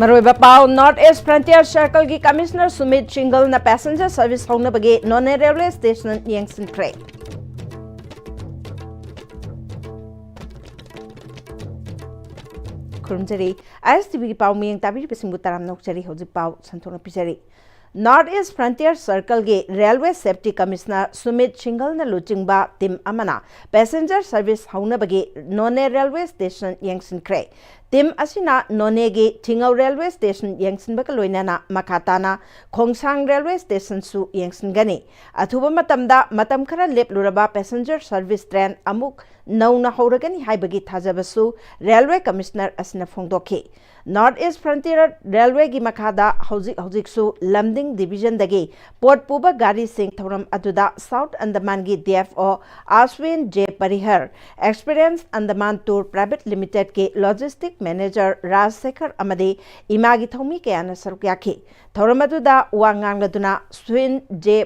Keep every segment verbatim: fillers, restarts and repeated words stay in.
ꯃꯔꯨꯑꯣꯏꯕ ꯄꯥꯎ꯫ North East Frontier Circle ꯒꯤ Commissioner ꯁꯨꯃꯤꯠ ꯁꯤꯡꯒꯜꯅ passenger service ꯍꯧꯅꯕꯒꯤ ꯅꯣꯅꯦ railway station ꯌꯦꯡꯁꯤꯟꯈ꯭ꯔꯦ꯫ ꯈꯨꯔꯨꯝꯖꯔꯤ꯫ ISTV ꯒꯤ ꯄꯥꯎ ꯃꯤꯌꯦꯡ ꯇꯥꯕꯤꯔꯤꯕꯁꯤꯡꯕꯨ ꯇꯔꯥꯝꯅ ꯑꯣꯛꯆꯔꯤ꯫ ꯍꯧꯖꯤꯛ ꯄꯥꯎ ꯁꯟꯗꯣꯛꯅ ꯄꯤꯖꯔꯤ꯫ North East Frontier Circle ꯒꯤ Railway Safety Commissioner ꯁꯨꯃꯤꯠ ꯁꯤꯡꯒꯜꯅ ꯂꯨꯆꯤꯡꯕ team ꯑꯃꯅ passenger service ꯍꯧꯅꯕꯒꯤ ꯅꯣꯅꯦ railway station ꯌꯦꯡꯁꯤꯟꯈ꯭ꯔꯦ꯫ Team ꯑꯁꯤꯅ ꯅꯣꯅꯦꯒꯤ ꯊꯤꯉꯧ railway station ꯌꯦꯡꯁꯤꯟꯕꯒ ꯂꯣꯏꯅꯅ ꯃꯈꯥ ꯇꯥꯅ ꯈꯣꯡꯁꯥꯡ railway station ꯁꯨ ꯌꯦꯡꯁꯤꯟꯒꯅꯤ꯫ ꯑꯊꯨꯕ ꯃꯇꯝꯗ ꯃꯇꯝ ꯈꯔ ꯂꯦꯞꯂꯨꯔꯕ passenger service train ꯑꯃꯨꯛ ꯅꯧꯅ ꯍꯧꯔꯒꯅꯤ ꯍꯥꯏꯕꯒꯤ ꯊꯥꯖꯕꯁꯨ railway commissioner ꯑꯁꯤꯅ ꯐꯣꯡꯗꯣꯛꯈꯤ꯫ North East Frontier Railway ꯒꯤ ꯃꯈꯥꯗ ꯍꯧꯖꯤꯛ ꯍꯧꯖꯤꯛꯁꯨ ꯂꯝꯗꯤꯡ division ꯗꯒꯤ ꯄꯣꯠ ꯄꯨꯕ ꯒꯥꯔꯤꯁꯤꯡ ꯊꯧꯔꯝ ꯑꯗꯨꯗ South Andaman ꯒꯤ DFO Ashwin J Parihar, Experience Andaman Tour Private Limited ꯀꯤ logistic manager ꯔꯥꯖ ꯁꯦꯈꯔ ꯑꯃꯗꯤ ꯏꯃꯥꯒꯤ ꯊꯧꯃꯤ ꯀꯌꯥꯅ ꯁꯔꯨꯛ ꯌꯥꯈꯤ꯫ ꯊꯧꯔꯝ ꯑꯗꯨꯗ ꯋꯥ ꯉꯥꯡꯂꯗꯨꯅ ꯁ꯭ꯋꯤꯟ ꯖꯦ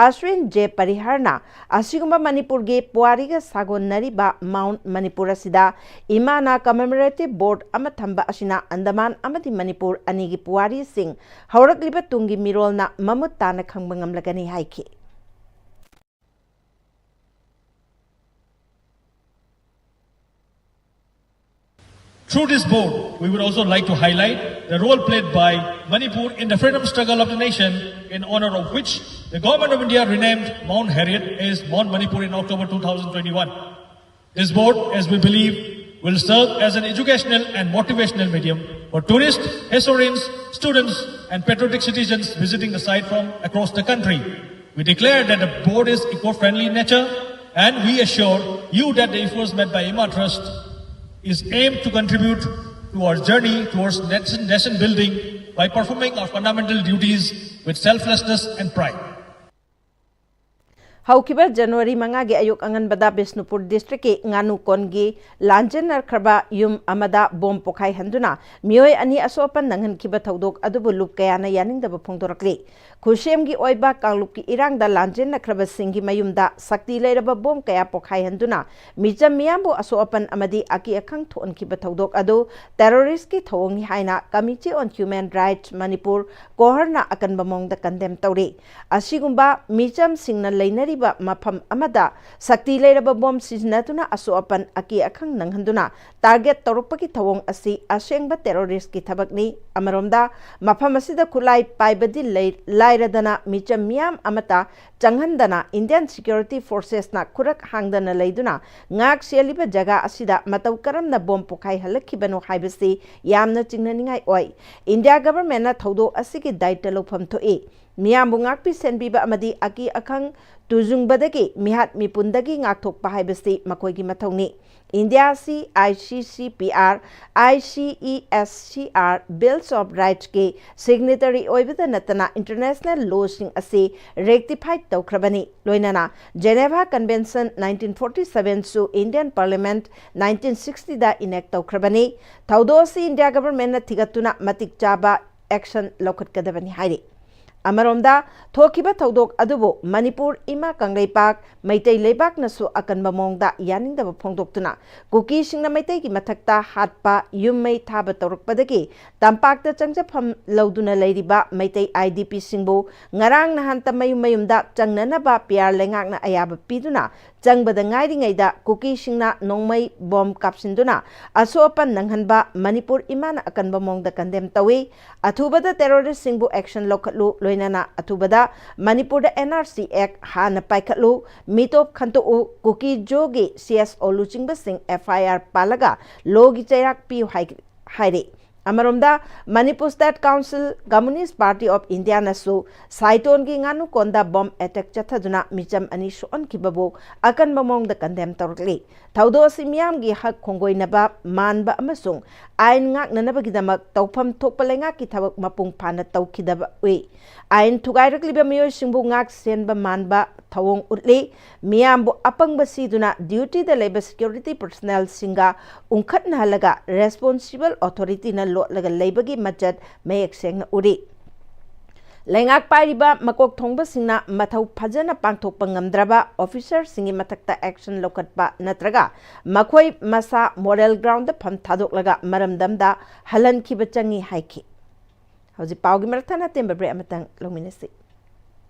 ꯑꯁ꯭ꯋꯤꯟ ꯖꯦ ꯄꯔꯤꯍꯔꯅ ꯑꯁꯤꯒꯨꯝꯕ ꯃꯅꯤꯄꯨꯔꯒꯤ ꯄꯨꯋꯥꯔꯤꯒ ꯁꯥꯒꯣꯟꯅꯔꯤꯕ Mount ꯃꯅꯤꯄꯨꯔ ꯑꯁꯤꯗ ꯏꯃꯥꯅ commemorative board ꯑꯃ ꯊꯝꯕ ꯑꯁꯤꯅ ꯑꯟꯗꯃꯥꯟ ꯑꯃꯗꯤ ꯃꯅꯤꯄꯨꯔ ꯑꯅꯤꯒꯤ ꯄꯨꯋꯥꯔꯤꯁꯤꯡ ꯍꯧꯔꯛꯂꯤꯕ ꯇꯨꯡꯒꯤ ꯃꯤꯔꯣꯜꯅ ꯃꯃꯨꯠ ꯇꯥꯅ ꯈꯪꯕ ꯉꯝꯂꯒꯅꯤ ꯍꯥꯏꯈꯤ꯫ Through this board, we would also like to highlight the role played by Manipur in the freedom struggle of the nation, in honor of which the Government of India renamed Mount Harriet as Mount Manipur in October two thousand twenty-one. This board, as we believe, will serve as an educational and motivational medium for tourists, historians, students, and patriotic citizens visiting the site from across the country. We declare that the board is eco-friendly in nature, and we assure you that the efforts made by Ima Trust is aimed to contribute to our journey towards nation, nation building by performing our fundamental duties with selflessness and pride. ꯍꯧꯈꯤꯕ ꯖꯅꯋꯥꯔꯤ ꯃꯉꯥꯒꯤ ꯑꯌꯨꯛ ꯑꯉꯟꯕꯗ ꯕꯤꯁꯅꯨꯄꯨꯔ ꯗꯤꯁꯇ꯭ꯔꯤꯛꯀꯤ ꯉꯥꯅꯨꯀꯣꯟꯒꯤ ꯂꯥꯟꯖꯦꯟꯅꯈ꯭ꯔꯕ ꯌꯨꯝ ꯑꯃꯗ bomb ꯄꯣꯈꯥꯏꯍꯟꯗꯨꯅ ꯃꯤꯑꯣꯏ ꯑꯅꯤ ꯑꯁꯣꯛ ꯑꯄꯟ ꯅꯪꯍꯟꯈꯤꯕ ꯊꯧꯗꯣꯛ ꯑꯗꯨꯕꯨ ꯂꯨꯞ ꯀꯌꯥꯅ ꯌꯥꯅꯤꯡꯗꯕ ꯐꯣꯡꯗꯣꯔꯛꯂꯤ꯫ ꯈꯨꯠꯁꯦꯝꯒꯤ ꯑꯣꯏꯕ ꯀꯥꯡꯂꯨꯞꯀꯤ ꯏꯔꯥꯡꯗ ꯂꯥꯟꯖꯦꯟꯅꯈ꯭ꯔꯕꯁꯤꯡꯒꯤ ꯃꯌꯨꯝꯗ ꯁꯛꯇꯤ ꯂꯩꯔꯕ ꯕꯣꯝ ꯀꯌꯥ ꯄꯣꯈꯥꯏꯍꯟꯗꯨꯅ ꯃꯤꯆꯝ ꯃꯤꯌꯥꯝꯕꯨ ꯑꯁꯣꯛ ꯑꯄꯟ ꯑꯃꯗꯤ ꯑꯀꯤ ꯑꯈꯪ ꯊꯣꯛꯍꯟꯈꯤꯕ ꯊꯧꯗꯣꯛ ꯑꯗꯨ terroristꯀꯤ ꯊꯧꯑꯣꯡꯅꯤ ꯍꯥꯏꯅ Committee on Human Rights Manipur, ꯀꯣꯍꯔꯅ ꯑꯀꯟꯕ ꯃꯑꯣꯡꯗ condemn ꯇꯧꯔꯤ꯫ ꯑꯁꯤꯒꯨꯝꯕ ꯃꯤꯆꯝꯁꯤꯡꯅ ꯂꯩꯅꯔꯤꯕ ꯃꯐꯝ ꯑꯃꯗ ꯁꯛꯇꯤ ꯂꯩꯔꯕ ꯕꯣꯝ ꯁꯤꯖꯤꯟꯅꯗꯨꯅ ꯑꯁꯣꯛ ꯑꯄꯟ ꯑꯀꯤ ꯑꯈꯪ ꯅꯪꯍꯟꯗꯨꯅ target ꯇꯧꯔꯛꯄꯒꯤ ꯊꯧꯑꯣꯡ ꯑꯁꯤ ꯑꯁꯦꯡꯕ terroristꯀꯤ ꯊꯕꯛꯅꯤ꯫ ꯑꯃꯔꯣꯝꯗ, ꯃꯐꯝ ꯑꯁꯤꯗ ꯈꯨꯠꯂꯥꯏ ꯄꯥꯏꯕꯗꯤ ꯂꯩ-, ꯂꯥꯏꯔꯗꯅ ꯃꯤꯆꯝ ꯃꯤꯌꯥꯝ ꯑꯃꯠꯇ ꯆꯪꯍꯟꯗꯅ Indian security forcesꯅ ꯈꯨꯔꯛ ꯍꯥꯡꯗꯅ ꯂꯩꯗꯨꯅ ꯉꯥꯛ ꯁꯦꯜꯂꯤꯕ ꯖꯒꯥ ꯑꯁꯤꯗ ꯃꯇꯧ ꯀꯔꯝꯅ ꯕꯣꯝ ꯄꯣꯈꯥꯏꯍꯜꯂꯛꯈꯤꯕꯅꯣ ꯍꯥꯏꯕꯁꯤ ꯌꯥꯝꯅ ꯆꯤꯡꯅꯅꯤꯡꯉꯥꯏ ꯑꯣꯏ꯫ India governmentꯅ ꯊꯧꯗꯣꯛ ꯑꯁꯤꯒꯤ ꯗꯥꯏꯇ ꯂꯧꯐꯝ ꯊꯣꯛꯏ꯫ ꯃꯤꯌꯥꯝꯕꯨ ꯉꯥꯛꯄꯤ ꯁꯦꯟꯕꯤꯕ ꯑꯃꯗꯤ ꯑꯀꯤ ꯑꯈꯪ ꯇꯨꯖꯨꯡꯕꯗꯒꯤ ꯃꯤꯍꯥꯠ ꯃꯤꯄꯨꯟꯗꯒꯤ ꯉꯥꯛꯊꯣꯛꯄ ꯍꯥꯏꯕꯁꯤ ꯃꯈꯣꯏꯒꯤ ꯃꯊꯧꯅꯤ꯫ ꯏꯟꯗꯤꯌꯥ ꯑꯁꯤ ICCPR, ICESCR Bills of Rightsꯀꯤ signatory ꯑꯣꯏꯕꯗ ꯅꯠꯇꯅ international lawꯁꯤꯡ ꯑꯁꯤ rectify ꯇꯧꯈ꯭ꯔꯕꯅꯤ꯫ ꯂꯣꯏꯅꯅ Geneva Convention nineteen forty sevenꯁꯨ Indian Parliament nineteen sixtyꯗ enact ꯇꯧꯈ꯭ꯔꯕꯅꯤ꯫ ꯊꯧꯗꯣꯛ ꯑꯁꯤ India governmentꯅ ꯊꯤꯒꯠꯇꯨꯅ ꯃꯇꯤꯛ ꯆꯥꯕ action ꯂꯧꯈꯠꯀꯗꯕꯅꯤ ꯍꯥꯏꯔꯤ꯫ ꯑꯃꯔꯣꯝꯗ, ꯊꯣꯛꯈꯤꯕ ꯊꯧꯗꯣꯛ ꯑꯗꯨꯕꯨ ꯃꯅꯤꯄꯨꯔ ꯏꯃꯥ ꯀꯪꯂꯩꯄꯥꯛ ꯃꯩꯇꯩ ꯂꯩꯕꯥꯛꯅꯁꯨ ꯑꯀꯟꯕ ꯃꯑꯣꯡꯗ ꯌꯥꯅꯤꯡꯗꯕ ꯐꯣꯡꯗꯣꯛꯇꯨꯅ ꯀꯨꯀꯤꯁꯤꯡꯅ ꯃꯩꯇꯩꯒꯤ ꯃꯊꯛꯇ ꯍꯥꯠꯄ, ꯌꯨꯝ ꯃꯩ ꯊꯥꯕ ꯇꯧꯔꯛꯄꯗꯒꯤ ꯇꯝꯄꯥꯛꯇ ꯆꯪꯖꯐꯝ ꯂꯧꯗꯨꯅ ꯂꯩꯔꯤꯕ ꯃꯩꯇꯩ IDPꯁꯤꯡꯕꯨ ꯉꯔꯥꯡ ꯅꯍꯥꯟꯇ ꯃꯌꯨꯝ ꯃꯌꯨꯝꯗ ꯆꯪꯅꯅꯕ PR ꯂꯩꯉꯥꯛꯅ ꯑꯌꯥꯕ ꯄꯤꯗꯨꯅ ꯆꯪꯕꯗ ꯉꯥꯏꯔꯤꯉꯩꯗ ꯀꯨꯀꯤꯁꯤꯡꯅ ꯅꯣꯡꯃꯩ ꯕꯣꯝ ꯀꯥꯞꯁꯤꯟꯗꯨꯅ ꯑꯁꯣꯛ ꯑꯄꯟ ꯅꯪꯍꯟꯕ ꯃꯅꯤꯄꯨꯔ ꯏꯃꯥꯅ ꯑꯀꯟꯕ ꯃꯑꯣꯡꯗ condemn ꯇꯧꯏ꯫ ꯑꯊꯨꯕꯗ terroristꯁꯤꯡꯕꯨ action ꯂꯧꯈꯠꯂꯨ, ꯂꯣꯏꯅꯅ ꯑꯊꯨꯕꯗ ꯃꯅꯤꯄꯨꯔꯗ NRC Act ꯍꯥꯟꯅ ꯄꯥꯏꯈꯠꯂꯨ, ꯃꯤꯇꯣꯞ ꯈꯟꯇꯣꯛꯎ, ꯀꯨꯀꯤ ꯖꯣꯒꯤ CSO ꯂꯨꯆꯤꯡꯕꯁꯤꯡ FIR ꯄꯥꯜꯂꯒ lawꯒꯤ ꯆꯩꯔꯥꯛ ꯄꯤꯌꯨ ꯍꯥꯏ-, ꯍꯥꯏꯔꯤ꯫ ꯑꯃꯔꯣꯝꯗ, Manipur state council communist party of ꯏꯟꯗꯤꯌꯥꯅꯁꯨ ꯁꯥꯏꯇꯣꯟꯒꯤ ꯉꯥꯅꯨꯀꯣꯟꯗ ꯕꯣꯝ ꯑꯦꯇꯦꯛ ꯆꯠꯊꯗꯨꯅ ꯃꯤꯆꯝ ꯑꯅꯤ ꯁꯣꯛꯍꯟꯈꯤꯕꯕꯨ ꯑꯀꯟꯕ ꯃꯑꯣꯡꯗ ꯀꯟꯗꯦꯝ ꯇꯧꯔꯛꯂꯤ꯫ ꯊꯧꯗꯣꯛ ꯑꯁꯤ ꯃꯤꯌꯥꯝꯒꯤ ꯍꯛ ꯈꯣꯡꯒꯣꯏꯅꯕ ꯃꯥꯟꯕ ꯑꯃꯁꯨꯡ ꯑꯥꯏꯟ ꯉꯥꯛꯅꯅꯕꯒꯤꯗꯃꯛ ꯇꯧꯐꯝ ꯊꯣꯛꯄ ꯂꯩꯉꯥꯛꯀꯤ ꯊꯕꯛ ꯃꯄꯨꯡ ꯐꯥꯅ ꯇꯧꯈꯤꯗꯕ ꯎꯏ꯫ ꯑꯥꯏꯟ ꯊꯨꯒꯥꯏꯔꯛꯂꯤꯕ ꯃꯤꯑꯣꯏꯁꯤꯡꯕꯨ ꯉꯥꯛ ꯁꯦꯟꯕ ꯃꯥꯟꯕ ꯊꯧꯑꯣꯡ ꯎꯠꯂꯤ꯫ ꯃꯤꯌꯥꯝꯕꯨ ꯑꯄꯪꯕ ꯁꯤꯗꯨꯅ ꯗ꯭ꯌꯨꯇꯤꯗ ꯂꯩꯕ ꯁꯦꯀ꯭ꯌꯨꯔꯤꯇꯤ ꯄꯔꯁꯅꯦꯜꯁꯤꯡꯒ ꯎꯪꯈꯠꯅꯍꯜꯂꯒ ꯔꯦꯁꯄꯣꯟꯁꯤꯕꯜ ꯑꯣꯊꯣꯔꯤꯇꯤꯅ ꯂꯣꯠꯂꯒ ꯂꯩꯕꯒꯤ ꯃꯆꯠ ꯃꯌꯦꯛ ꯁꯦꯡꯅ ꯎꯔꯤ꯫ ꯂꯩꯉꯥꯛ ꯄꯥꯏꯔꯤꯕ ꯃꯀꯣꯛ ꯊꯣꯡꯕꯁꯤꯡꯅ ꯃꯊꯧ ꯐꯖꯅ ꯄꯥꯡꯊꯣꯛꯄ ꯉꯝꯗ꯭ꯔꯕ ꯑꯣꯐꯤꯁꯔꯁꯤꯡꯒꯤ ꯃꯊꯛꯇ ꯑꯦꯛꯁꯟ ꯂꯧꯈꯠꯄ ꯅꯠꯇ꯭ꯔꯒ ꯃꯈꯣꯏ ꯃꯁꯥ ꯃꯣꯔꯦꯜ ꯒ꯭ꯔꯥꯎꯟꯗ ꯐꯝ ꯊꯥꯗꯣꯛꯂꯒ ꯃꯔꯝꯗꯝꯗ ꯍꯜꯍꯟꯈꯤꯕ ꯆꯪꯏ ꯍꯥꯏꯈꯤ꯫ ꯍꯧꯖꯤꯛ ꯄꯥꯎꯒꯤ ꯃꯔꯛ ꯊꯠꯅ ꯑꯇꯦꯟꯕ ꯕ꯭ꯔꯦꯛ ꯑꯃꯇꯪ ꯂꯧꯃꯤꯟꯅꯁꯤ꯫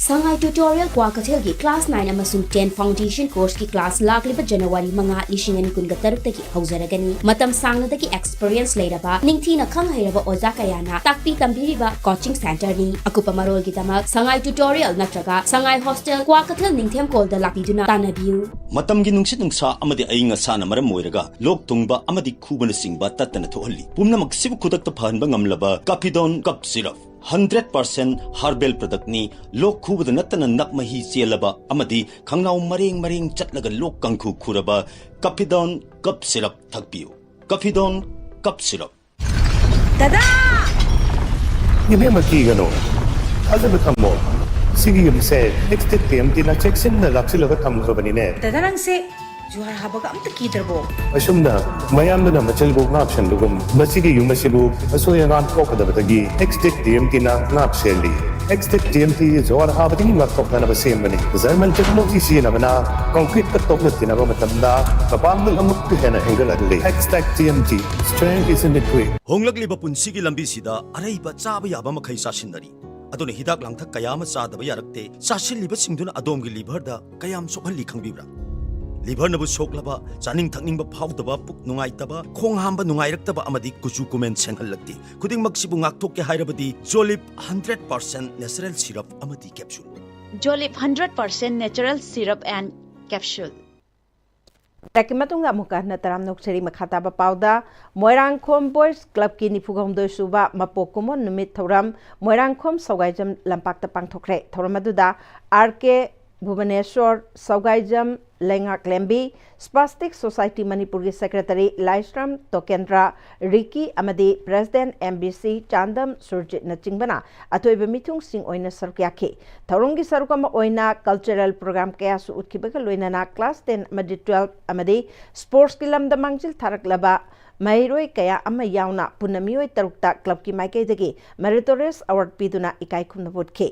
ꯁꯉꯥꯏ ꯇ꯭ꯌꯨꯇꯣꯔꯤꯌꯦꯜ ꯀ꯭ꯋꯥꯀꯩꯊꯦꯜꯒꯤ ꯀ꯭ꯂꯥꯁ ꯅꯥꯏꯟ ꯑꯃꯁꯨꯡ ꯇꯦꯟ ꯐꯥꯎꯟꯗꯦꯁꯟ ꯀꯣꯔꯁꯀꯤ ꯀ꯭ꯂꯥꯁ ꯂꯥꯛꯂꯤꯕ ꯖꯅꯋꯥꯔꯤ ꯃꯉꯥ, ꯂꯤꯁꯤꯡ ꯑꯅꯤ ꯀꯨꯟꯒ ꯇꯔꯨꯛꯇꯒꯤ ꯍꯧꯖꯔꯒꯅꯤ꯫ ꯃꯇꯝ ꯁꯥꯡꯅꯗꯒꯤ ꯑꯦꯛꯁꯄꯤꯔꯤꯌꯦꯟꯁ ꯂꯩꯔꯕ, ꯅꯤꯡꯊꯤꯅ ꯈꯪ ꯍꯩꯔꯕ ꯑꯣꯖꯥ ꯀꯌꯥꯅ ꯇꯥꯛꯄꯤ ꯇꯝꯕꯤꯔꯤꯕ ꯀꯣꯆꯤꯡ ꯁꯦꯟꯇꯔꯅꯤ꯫ ꯑꯀꯨꯞꯄ ꯃꯔꯣꯜꯒꯤꯗꯃꯛ ꯁꯉꯥꯏ ꯇ꯭ꯌꯨꯇꯣꯔꯤꯌꯦꯜ ꯅꯠꯇ꯭ꯔꯒ ꯁꯉꯥꯏ ꯍꯣꯁꯇꯦꯜ, ꯀ꯭ꯋꯥꯀꯩꯊꯦꯜ ꯅꯤꯡꯊꯦꯝꯀꯣꯜꯗ ꯂꯥꯛꯄꯤꯗꯨꯅ ꯇꯥꯟꯅꯕꯤꯌꯨ꯫ ꯃꯇꯝꯒꯤ ꯅꯨꯡꯁꯤꯠ ꯅꯨꯡꯁꯥ ꯑꯃꯗꯤ ꯑꯏꯪ ꯑꯁꯥꯅ ꯃꯔꯝ ꯑꯣꯏꯔꯒ ꯂꯣꯛ ꯊꯨꯡꯕ ꯑꯃꯗꯤ ꯈꯨꯕꯅꯆꯤꯡꯕ ꯇꯠꯇꯅ ꯊꯣꯛꯍꯜꯂꯤ꯫ ꯄꯨꯝꯅꯃꯛꯁꯤꯕꯨ ꯈꯨꯗꯛꯇ ꯐꯍꯟꯕ ꯉꯝꯂꯕ ꯀꯥꯐꯤꯗꯣꯟ cough syrup. Hundred percent herbal ꯄ꯭ꯔꯗꯛꯅꯤ꯫ ꯂꯣꯛ ꯈꯨꯕꯗ ꯅꯠꯇꯅ ꯅꯞ ꯃꯍꯤ ꯆꯦꯜꯂꯕ ꯑꯃꯗꯤ ꯈꯪꯅꯥꯎ ꯃꯔꯦꯡ ꯃꯔꯦꯡ ꯆꯠꯂꯒ ꯂꯣꯛ ꯀꯥꯡꯈꯨ ꯈꯨꯔꯕ ꯀꯥꯐꯤꯗꯣꯟ ꯀꯞ ꯁꯤꯔꯞ ꯊꯛꯄꯤꯌꯨ꯫ ꯀꯥꯐꯤꯗꯣꯟ cough syrup. ꯗꯗꯥ! ꯏꯕꯦꯝꯃ, ꯀꯤꯒꯅꯨ꯫ ꯊꯥꯖꯕ ꯊꯝꯃꯣ꯫ ꯁꯤꯒꯤ ꯌꯨꯝꯁꯦ ꯑꯦꯛꯁ ꯇꯤꯝ ꯇꯤ ꯑꯦꯝ ꯇꯤꯅ ꯆꯦꯛꯁꯤꯟꯅ ꯂꯥꯛꯁꯤꯜꯂꯒ ꯊꯝꯈ꯭ꯔꯕꯅꯤꯅꯦ꯫ ꯗꯗꯥ, ꯅꯪꯁꯦ ꯖꯨꯍꯥꯔ ꯍꯥꯕꯒ ꯑꯝꯇ ꯀꯤꯗ꯭ꯔꯕꯣ? ꯑꯁꯨꯝꯅ ꯃꯌꯥꯝꯗꯨꯅ ꯃꯆꯤꯜꯕꯨ ꯉꯥꯛ ꯁꯦꯟꯕꯒꯨꯝ, ꯃꯁꯤꯒꯤ ꯌꯨꯝ ꯑꯁꯤꯕꯨ ꯑꯁꯣꯏ ꯑꯉꯥꯝ ꯊꯣꯛꯀꯗꯕꯗꯒꯤ ꯑꯦꯛꯁ ꯇꯤꯝ ꯇꯤ ꯑꯦꯝ ꯇꯤꯅ ꯉꯥꯛ ꯁꯦꯜꯂꯤ꯫ X team T M T ꯖꯨꯍꯥꯔ ꯍꯥꯕꯗꯒꯤ ꯉꯥꯛꯊꯣꯛꯅꯅꯕ ꯁꯦꯝꯕꯅꯤ꯫ ꯖꯔꯃꯟ ꯇꯦꯛꯅꯣꯂꯣꯖꯤ ꯁꯤꯖꯤꯟꯅꯕꯅ ꯀꯪꯀ꯭ꯔꯤꯠꯀ ꯇꯣꯛꯅ ꯇꯤꯟꯅꯕ ꯃꯇꯝꯗ ꯃꯄꯥꯡꯒꯜ ꯑꯃꯨꯛꯀ ꯍꯦꯟꯅ ꯍꯦꯟꯒꯠꯍꯜꯂꯤ꯫ X team T M T, strength is in the grit. ꯍꯣꯡꯂꯛꯂꯤꯕ ꯄꯨꯟꯁꯤꯒꯤ ꯂꯝꯕꯤꯁꯤꯗ ꯑꯔꯩꯕ ꯆꯥꯕ ꯌꯥꯕ ꯃꯈꯩ ꯆꯥꯁꯤꯟꯅꯔꯤ꯫ ꯑꯗꯨꯅ ꯍꯤꯗꯥꯛ ꯂꯥꯡꯊꯛ ꯀꯌꯥ ꯑꯃ ꯆꯥꯗꯕ ꯌꯥꯔꯛꯇꯦ꯫ ꯆꯥꯁꯤꯜꯂꯤꯕꯁꯤꯡꯗꯨꯅ ꯑꯗꯣꯝꯒꯤ ꯂꯤꯚꯔꯗ ꯀꯌꯥꯝ ꯁꯣꯛꯍꯜꯂꯤ ꯈꯪꯕꯤꯕ꯭ꯔꯥ? ꯂꯤꯚꯔꯅꯕꯨ ꯁꯣꯛꯂꯕ, ꯆꯥꯅꯤꯡ ꯊꯛꯅꯤꯡꯕ ꯐꯥꯎꯗꯕ, ꯄꯨꯛ ꯅꯨꯡꯉꯥꯏꯇꯕ, ꯈꯣꯡ ꯍꯥꯝꯕ ꯅꯨꯡꯉꯥꯏꯔꯛꯇꯕ ꯑꯃꯗꯤ ꯀꯨꯆꯨ ꯀꯨꯃꯦꯟ ꯁꯦꯡꯍꯜꯂꯛꯇꯦ꯫ ꯈꯨꯗꯤꯡꯃꯛꯁꯤꯕꯨ ꯉꯥꯛꯊꯣꯛꯀꯦ ꯍꯥꯏꯔꯕꯗꯤ ꯖꯣꯂꯤꯞ ꯍꯟꯗ꯭ꯔꯦꯠ ꯄꯥꯔꯁꯦꯟ ꯅꯦꯆꯔꯦꯜ ꯁꯤꯔꯞ ꯑꯃꯗꯤ capsule. Jolip hundred percent natural syrup and capsule. ꯇ꯭ꯔꯦꯛꯀꯤ ꯃꯇꯨꯡꯗ ꯑꯃꯨꯛꯀ ꯍꯟꯅ ꯇꯔꯥꯝꯅ ꯑꯣꯛꯆꯔꯤ꯫ ꯃꯈꯥ ꯇꯥꯕ ꯄꯥꯎꯗ, ꯃꯣꯏꯔꯥꯡꯈꯣꯝ ꯕꯣꯏꯁ ꯀ꯭ꯂꯕꯀꯤ ꯅꯤꯐꯨ ꯍꯨꯝꯗꯣꯏ ꯁꯨꯕ ꯃꯄꯣꯛ ꯀꯨꯝꯑꯣꯟ ꯅꯨꯃꯤꯠ ꯊꯧꯔꯝ ꯃꯣꯏꯔꯥꯡꯈꯣꯝ ꯁꯧꯒꯥꯏꯖꯝ ꯂꯝꯄꯥꯛꯇ ꯄꯥꯡꯊꯣꯛꯈ꯭ꯔꯦ꯫ ꯊꯧꯔꯝ ꯑꯗꯨꯗ ꯑꯥꯔ ꯀꯦ ꯚꯨꯕꯅꯦꯁꯣꯔ, ꯁꯧꯒꯥꯏꯖꯝ ꯂꯩꯉꯥꯛꯂꯦꯝꯕꯤ, ꯁ꯭ꯄꯥꯁꯇꯤꯛ ꯁꯣꯁꯥꯏꯇꯤ ꯃꯅꯤꯄꯨꯔꯒꯤ ꯁꯦꯀ꯭ꯔꯦꯇꯔꯤ ꯂꯥꯏꯁ꯭ꯔꯝ ꯇꯣꯀꯦꯟꯗ꯭ꯔ, ꯔꯤꯀꯤ ꯑꯃꯗꯤ president M B C Chandam ꯁꯨꯔꯖꯤꯠꯅꯆꯤꯡꯕꯅ ꯑꯊꯣꯏꯕ ꯃꯤꯊꯨꯡꯁꯤꯡ ꯑꯣꯏꯅ ꯁꯔꯨꯛ ꯌꯥꯈꯤ꯫ ꯊꯧꯔꯝꯒꯤ ꯁꯔꯨꯛ ꯑꯃ ꯑꯣꯏꯅ ꯀꯜꯆꯔꯦꯜ ꯄ꯭ꯔꯣꯒ꯭ꯔꯥꯝ ꯀꯌꯥꯁꯨ ꯎꯠꯈꯤꯕꯒ ꯂꯣꯏꯅꯅ ꯀ꯭ꯂꯥꯁ ꯇꯦꯟ ꯑꯃꯗꯤ ꯇꯨꯋꯦꯜꯐ ꯑꯃꯗꯤ ꯁ꯭ꯄꯣꯔꯠꯁꯀꯤ ꯂꯝꯗ ꯃꯥꯡꯖꯤꯜ ꯊꯥꯔꯛꯂꯕ ꯃꯍꯩꯔꯣꯏ ꯀꯌꯥ ꯑꯃ ꯌꯥꯎꯅ ꯄꯨꯟꯅ ꯃꯤꯑꯣꯏ ꯇꯔꯨꯛꯇ ꯀ꯭ꯂꯕꯀꯤ ꯃꯥꯏꯀꯩꯗꯒꯤ ꯃꯦꯔꯤꯇꯣꯔꯤꯌꯁ ꯑꯦꯋꯥꯔꯗ ꯄꯤꯗꯨꯅ ꯏꯀꯥꯏ ꯈꯨꯝꯅꯕ ꯎꯠꯈꯤ꯫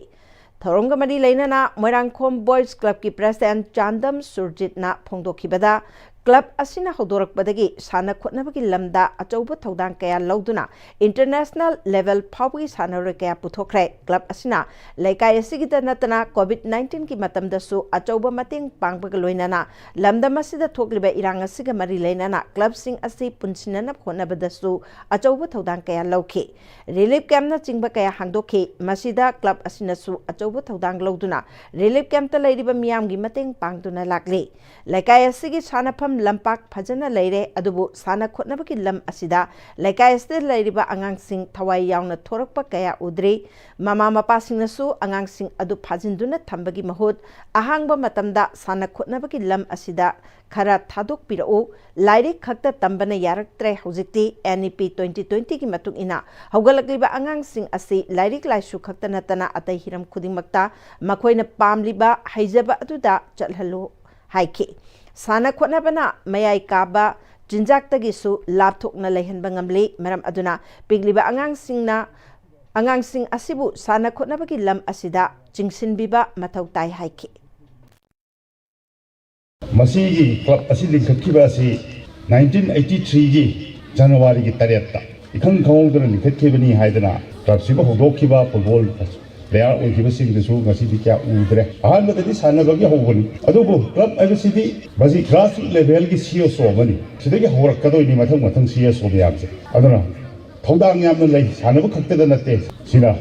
ꯊꯧꯔꯝꯒ ꯃꯔꯤ ꯂꯩꯅꯅ ꯃꯣꯏꯔꯥꯡꯈꯣꯝ ꯕꯣꯏꯁ ꯀ꯭ꯂꯕꯀꯤ ꯄ꯭ꯔꯦꯁꯤꯗꯦꯟꯠ ꯆꯥꯟꯗꯝ ꯁꯨꯔꯖꯤꯠꯅ ꯐꯣꯡꯗꯣꯛꯈꯤꯕꯗ, ꯀ꯭ꯂꯕ ꯑꯁꯤꯅ ꯍꯧꯗꯣꯔꯛꯄꯗꯒꯤ ꯁꯥꯟꯅ ꯈꯣꯠꯅꯕꯒꯤ ꯂꯝꯗ ꯑꯆꯧꯕ ꯊꯧꯗꯥꯡ ꯀꯌꯥ ꯂꯧꯗꯨꯅ ꯏꯟꯇꯔꯅꯦꯁꯅꯦꯜ ꯂꯦꯚꯦꯜ ꯐꯥꯎꯕꯒꯤ ꯁꯥꯟꯅꯔꯣꯏ ꯀꯌꯥ ꯄꯨꯊꯣꯛꯈ꯭ꯔꯦ꯫ ꯀ꯭ꯂꯕ ꯑꯁꯤꯅ ꯂꯩꯀꯥꯏ ꯑꯁꯤꯒꯤꯗ ꯅꯠꯇꯅ ꯀꯣꯚꯤꯗ ꯅꯥꯏꯟꯇꯤꯟꯒꯤ ꯃꯇꯝꯗꯁꯨ ꯑꯆꯧꯕ ꯃꯇꯦꯡ ꯄꯥꯡꯕꯒ ꯂꯣꯏꯅꯅ ꯂꯝꯗꯝ ꯑꯁꯤꯗ ꯊꯣꯛꯂꯤꯕ ꯏꯔꯥꯡ ꯑꯁꯤꯒ ꯃꯔꯤ ꯂꯩꯅꯅ ꯀ꯭ꯂꯕꯁꯤꯡ ꯑꯁꯤ ꯄꯨꯟꯁꯤꯟꯅꯅꯕ ꯍꯣꯠꯅꯕꯗꯁꯨ ꯑꯆꯧꯕ ꯊꯧꯗꯥꯡ ꯀꯌꯥ ꯂꯧꯈꯤ꯫ ꯔꯤꯂꯤꯐ ꯀꯦꯝꯞꯅꯆꯤꯡꯕ ꯀꯌꯥ ꯍꯥꯡꯗꯣꯛꯈꯤ꯫ ꯃꯁꯤꯗ ꯀ꯭ꯂꯕ ꯑꯁꯤꯅꯁꯨ ꯑꯆꯧꯕ ꯊꯧꯗꯥꯡ ꯂꯧꯗꯨꯅ ꯔꯤꯂꯤꯐ ꯀꯦꯝꯞꯇ ꯂꯩꯔꯤꯕ ꯃꯤꯌꯥꯝꯒꯤ ꯃꯇꯦꯡ ꯄꯥꯡꯗꯨꯅ ꯂꯥꯛꯂꯤ꯫ ꯂꯩꯀꯥꯏ ꯑꯁꯤꯒꯤ ꯁꯥꯟꯅꯐꯝ ꯂꯝꯄꯥꯛ ꯐꯖꯅ ꯂꯩꯔꯦ, ꯑꯗꯨꯕꯨ ꯁꯥꯟꯅ ꯈꯣꯠꯅꯕꯒꯤ ꯂꯝ ꯑꯁꯤꯗ ꯂꯩꯀꯥꯏ ꯑꯁꯤꯗ ꯂꯩꯔꯤꯕ ꯑꯉꯥꯡꯁꯤꯡ ꯊꯋꯥꯏ ꯌꯥꯎꯅ ꯊꯣꯔꯛꯄ ꯀꯌꯥ ꯎꯗ꯭ꯔꯤ꯫ ꯃꯃꯥ ꯃꯄꯥꯁꯤꯡꯅꯁꯨ ꯑꯉꯥꯡꯁꯤꯡ ꯑꯗꯨ ꯐꯥꯖꯤꯟꯗꯨꯅ ꯊꯝꯕꯒꯤ ꯃꯍꯨꯠ, ꯑꯍꯥꯡꯕ ꯃꯇꯝꯗ ꯁꯥꯟꯅ ꯈꯣꯠꯅꯕꯒꯤ ꯂꯝ ꯑꯁꯤꯗ ꯈꯔ ꯊꯥꯗꯣꯛꯄꯤꯔꯛꯎ꯫ ꯂꯥꯏꯔꯤꯛ ꯈꯛꯇ ꯇꯝꯕꯅ ꯌꯥꯔꯛꯇ꯭ꯔꯦ꯫ ꯍꯧꯖꯤꯛꯇꯤ ꯑꯦꯟ ꯏ ꯄꯤ ꯇ꯭ꯋꯦꯟꯇꯤ ꯇ꯭ꯋꯦꯟꯇꯤꯒꯤ ꯃꯇꯨꯡ ꯏꯟꯅ ꯍꯧꯒꯠꯂꯛꯂꯤꯕ ꯑꯉꯥꯡꯁꯤꯡ ꯑꯁꯤ ꯂꯥꯏꯔꯤꯛ ꯂꯥꯏꯁꯨ ꯈꯛꯇ ꯅꯠꯇꯅ ꯑꯇꯩ ꯍꯤꯔꯝ ꯈꯨꯗꯤꯡꯃꯛꯇ ꯃꯈꯣꯏꯅ ꯄꯥꯝꯂꯤꯕ ꯍꯩꯖꯕ ꯑꯗꯨꯗ ꯆꯠꯍꯜꯂꯨ ꯍꯥꯏꯈꯤ꯫ ꯁꯥꯟꯅ ꯈꯣꯠꯅꯕꯅ ꯃꯌꯥꯏ ꯀꯥꯕ ꯆꯤꯟꯖꯥꯛꯇꯒꯤꯁꯨ ꯂꯥꯞꯊꯣꯛꯅ ꯂꯩꯍꯟꯕ ꯉꯝꯂꯤ꯫ ꯃꯔꯝ ꯑꯗꯨꯅ ꯄꯤꯛꯂꯤꯕ ꯑꯉꯥꯡꯁꯤꯡꯅ, ꯑꯉꯥꯡꯁꯤꯡ ꯑꯁꯤꯕꯨ ꯁꯥꯟꯅ ꯈꯣꯠꯅꯕꯒꯤ ꯂꯝ ꯑꯁꯤꯗ ꯆꯤꯡꯁꯤꯟꯕꯤꯕ ꯃꯊꯧ ꯇꯥꯏ ꯍꯥꯏꯈꯤ꯫ ꯃꯁꯤꯒꯤ ꯀ꯭ꯂꯕ ꯑꯁꯤ ꯂꯤꯡꯈꯠꯈꯤꯕ ꯑꯁꯤ ꯅꯥꯏꯟꯇꯤꯟ ꯑꯩꯠꯇꯤ ꯊ꯭ꯔꯤꯒꯤ ꯖꯅꯋꯥꯔꯤꯒꯤ ꯇꯔꯦꯠꯇ ꯏꯈꯪ ꯈꯪꯍꯧꯗꯅ ꯂꯤꯡꯈꯠꯈꯤꯕꯅꯤ ꯍꯥꯏꯗꯅ ꯀ꯭ꯂꯕꯁꯤꯕꯨ ꯍꯧꯗꯣꯛꯈꯤꯕ ꯐꯨꯠꯕꯣꯜ ꯄ꯭ꯂꯦꯌꯥꯔ ꯑꯣꯏꯈꯤꯕꯁꯤꯡꯗꯨꯁꯨ ꯉꯁꯤꯗꯤ ꯀꯌꯥ ꯎꯗ꯭ꯔꯦ꯫ ꯑꯍꯥꯟꯕꯗꯗꯤ ꯁꯥꯟꯅꯕꯒꯤ ꯍꯧꯕꯅꯤ, ꯑꯗꯨꯕꯨ ꯀ꯭ꯂꯕ ꯍꯥꯏꯕꯁꯤꯗꯤ ꯃꯁꯤ ꯒ꯭ꯔꯥꯁꯔꯨꯠ ꯂꯦꯚꯦꯜꯒꯤ ꯁꯤ ꯑꯦꯁ ꯑꯣ ꯑꯃꯅꯤ꯫ ꯁꯤꯗꯒꯤ ꯍꯧꯔꯛꯀꯗꯣꯏꯅꯤ ꯃꯊꯪ ꯃꯊꯪ ꯁꯤ ꯑꯦꯁ ꯑꯣ ꯃꯌꯥꯝꯁꯦ꯫ ꯑꯗꯨꯅ ꯊꯧꯗꯥꯡ ꯌꯥꯝꯅ ꯂꯩ, ꯁꯥꯟꯅꯕ ꯈꯛꯇꯗ ꯅꯠꯇꯦ꯫ ꯁꯤꯅ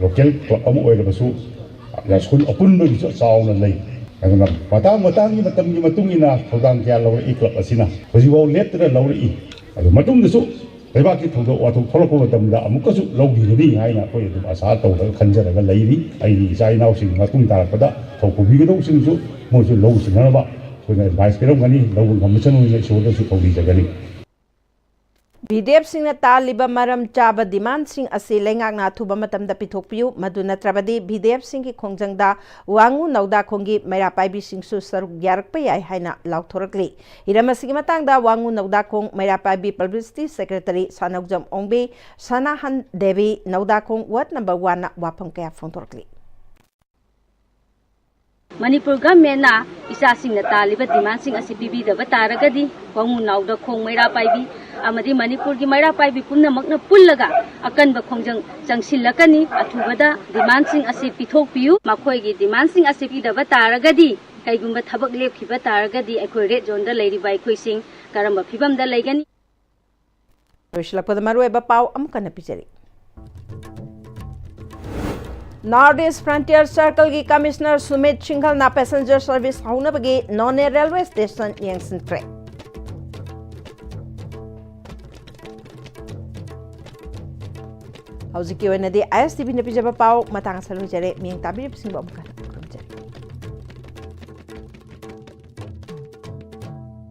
ꯂꯣꯀꯦꯜ ꯀ꯭ꯂꯕ ꯑꯃ ꯑꯣꯏꯔꯕꯁꯨ ꯌꯥꯏꯁ꯭ꯀꯨꯜ ꯑꯄꯨꯟꯕꯒꯤꯁꯨ ꯆꯥꯎꯅ ꯂꯩ꯫ ꯑꯗꯨꯅ ꯃꯇꯥꯡ ꯃꯇꯥꯡꯒꯤ ꯃꯇꯝꯒꯤ ꯃꯇꯨꯡ ꯏꯟꯅ ꯊꯧꯗꯥꯡ ꯀꯌꯥ ꯂꯧꯔꯛꯏ ꯀ꯭ꯂꯕ ꯑꯁꯤꯅ꯫ ꯍꯧꯖꯤꯛꯐꯥꯎ ꯂꯦꯞꯇꯅ ꯂꯧꯔꯛꯏ꯫ ꯑꯗꯨ ꯃꯇꯨꯡꯗꯁꯨ ꯂꯩꯕꯥꯛꯀꯤ ꯊꯧꯗꯣꯛ ꯋꯥꯊꯣꯛ ꯊꯣꯛꯂꯛꯄ ꯃꯇꯝꯗ ꯑꯃꯨꯛꯀꯁꯨ ꯂꯧꯕꯤꯒꯅꯤ ꯍꯥꯏꯅ ꯑꯩꯈꯣꯏ ꯑꯗꯨꯝ ꯑꯁꯥ ꯇꯧꯔꯒ ꯈꯟꯖꯔꯒ ꯂꯩꯔꯤ꯫ ꯑꯩꯒꯤ ꯏꯆꯥ ꯏꯅꯥꯎꯁꯤꯡ ꯃꯇꯨꯡ ꯇꯥꯔꯛꯄꯗ ꯊꯧ ꯄꯨꯕꯤꯒꯗꯧꯕꯁꯤꯡꯁꯨ ꯃꯣꯏꯁꯨ ꯂꯧꯁꯤꯟꯅꯅꯕ ꯑꯩꯈꯣꯏꯅ ꯑꯦꯗꯚꯥꯏꯁ ꯄꯤꯔꯝꯒꯅꯤ꯫ ꯂꯧꯕ ꯉꯝꯕꯁꯤꯡ ꯑꯣꯏꯅ ꯏꯁꯣꯔꯗꯁꯨ ꯊꯧꯅꯤꯖꯒꯅꯤ꯫ ꯚꯤꯗꯤꯑꯦꯐꯁꯤꯡꯅ ꯇꯥꯜꯂꯤꯕ ꯃꯔꯝ ꯆꯥꯕ ꯗꯤꯃꯥꯟꯁꯤꯡ ꯑꯁꯤ ꯂꯩꯉꯥꯛꯅ ꯑꯊꯨꯕ ꯃꯇꯝꯗ ꯄꯤꯊꯣꯛꯄꯤꯌꯨ, ꯃꯗꯨ ꯅꯠꯇ꯭ꯔꯕꯗꯤ ꯚꯤꯗꯤꯑꯦꯐꯁꯤꯡꯒꯤ ꯈꯣꯡꯖꯪꯗ ꯋꯥꯉꯨ ꯅꯧꯗꯥꯈꯣꯡꯒꯤ ꯃꯩꯔꯥ ꯄꯥꯏꯕꯤꯁꯤꯡꯁꯨ ꯁꯔꯨꯛ ꯌꯥꯔꯛꯄ ꯌꯥꯏ ꯍꯥꯏꯅ ꯂꯥꯎꯊꯣꯔꯛꯂꯤ꯫ ꯍꯤꯔꯝ ꯑꯁꯤꯒꯤ ꯃꯇꯥꯡꯗ ꯋꯥꯉꯨ Naodakhong Meira Paibi publicity secretary Sanaojam Ongbi, Sanahan Devi, Naodakhong ward number ꯋꯥꯟꯅ ꯋꯥꯐꯝ ꯀꯌꯥ ꯐꯣꯡꯗꯣꯔꯛꯂꯤ꯫ ꯃꯅꯤꯄꯨꯔ ꯒꯚꯔꯟꯃꯦꯟꯅ ꯏꯆꯥꯁꯤꯡꯅ ꯇꯥꯜꯂꯤꯕ ꯗꯤꯃꯥꯟꯁꯤꯡ ꯑꯁꯤ ꯄꯤꯕꯤꯗꯕ ꯇꯥꯔꯒꯗꯤ ꯋꯥꯉꯨ ꯅꯧꯗꯥꯈꯣꯡ ꯃꯩꯔꯥ ꯄꯥꯏꯕꯤ ꯑꯃꯗꯤ ꯃꯅꯤꯄꯨꯔꯒꯤ ꯃꯩꯔꯥ ꯄꯥꯏꯕꯤ ꯄꯨꯝꯅꯃꯛꯅ ꯄꯨꯜꯂꯒ ꯑꯀꯟꯕ ꯈꯣꯡꯖꯪ ꯆꯪꯁꯤꯜꯂꯛꯀꯅꯤ꯫ ꯑꯊꯨꯕꯗ ꯗꯤꯃꯥꯟꯁꯤꯡ ꯑꯁꯤ ꯄꯤꯊꯣꯛꯄꯤꯌꯨ꯫ ꯃꯈꯣꯏꯒꯤ ꯗꯤꯃꯥꯟꯁꯤꯡ ꯑꯁꯤ ꯄꯤꯗꯕ ꯇꯥꯔꯒꯗꯤ, ꯀꯩꯒꯨꯝꯕ ꯊꯕꯛ ꯂꯦꯞꯈꯤꯕ ꯇꯥꯔꯒꯗꯤ ꯑꯩꯈꯣꯏ ꯔꯦꯗ ꯖꯣꯟꯗ ꯂꯩꯔꯤꯕ ꯑꯩꯈꯣꯏꯁꯤꯡ ꯀꯔꯝꯕ ꯐꯤꯕꯝꯗ ꯂꯩꯒꯅꯤ? ꯂꯣꯏꯁꯤꯜꯂꯛꯄꯗ ꯃꯔꯨꯑꯣꯏꯕ ꯄꯥꯎ ꯑꯃꯨꯛ ꯍꯟꯅ ꯄꯤꯖꯔꯤ꯫ ꯅꯣꯔꯠ ꯏꯁ ꯐ꯭ꯔꯟꯇꯤꯌꯔ ꯁꯔꯀꯜꯒꯤ ꯀꯃꯤꯁꯅꯔ ꯁꯨꯃꯤꯠ ꯁꯤꯡꯘꯜꯅ ꯄꯦꯁꯦꯟꯖꯔ ꯁꯔꯚꯤꯁ ꯍꯧꯅꯕꯒꯤ ꯅꯣꯅꯦ ꯔꯦꯜꯋꯦ ꯁ꯭ꯇꯦꯁꯟ ꯌꯦꯡꯁꯤꯟꯈ꯭ꯔꯦ꯫ ꯍꯧꯖꯤꯛꯀꯤ ꯑꯣꯏꯅꯗꯤ ꯑꯥꯏ ꯑꯦꯁ ꯇꯤ ꯚꯤꯅ ꯄꯤꯖꯕ ꯄꯥꯎ ꯃꯇꯥꯡ ꯑꯁꯤꯗ ꯂꯣꯏꯖꯔꯦ꯫ ꯃꯤꯠꯌꯦꯡ ꯇꯥꯕꯤꯔꯤꯕꯁꯤꯡꯕꯨ ꯑꯃꯨꯛ ꯍꯟꯅ